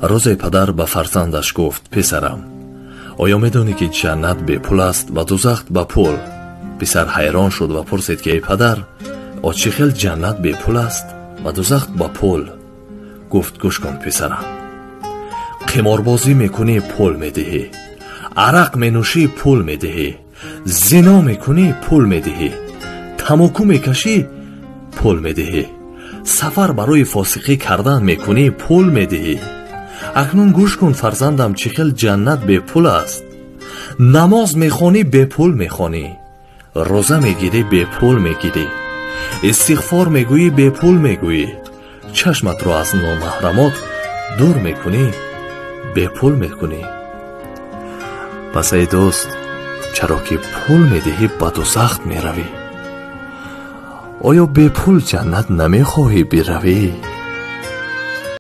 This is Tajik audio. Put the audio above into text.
Рӯзе падар ба фарзандаш гуфт: «Писарам, оё медонӣ, ки ҷаннат бепул аст ва дузах ба пул?» Писар ҳайрон шуд ва пурсид, ки эй падар, о чӣ хел ҷаннат бепул аст ва дузах ба пул? Гуфт: «Гӯш кун, писарам, қиморбозӣ мекунӣ, пул медиҳӣ, арақ менӯшӣ, пул медиҳӣ, зино мекунӣ, пул медиҳӣ, тамоку мекашӣ, пул медиҳӣ, сафар барои фосиқӣ кардан мекунӣ, пул медиҳӣ. Акнун гӯш кун, фарзандам, чӣ хел ҷаннат бепул аст. Намоз мехонӣ, бепул мехонӣ, рӯза мегирӣ, бепул мегирӣ, истиғфор мегӯӣ, бепул мегӯӣ, чашматро аз номаҳрамот дур мекунӣ, бепул мекунӣ. Пас эй дӯст, чаро ки пул медиҳӣ, ба дузах меравӣ? Оё бепул ҷаннат намехоҳӣ биравӣ?»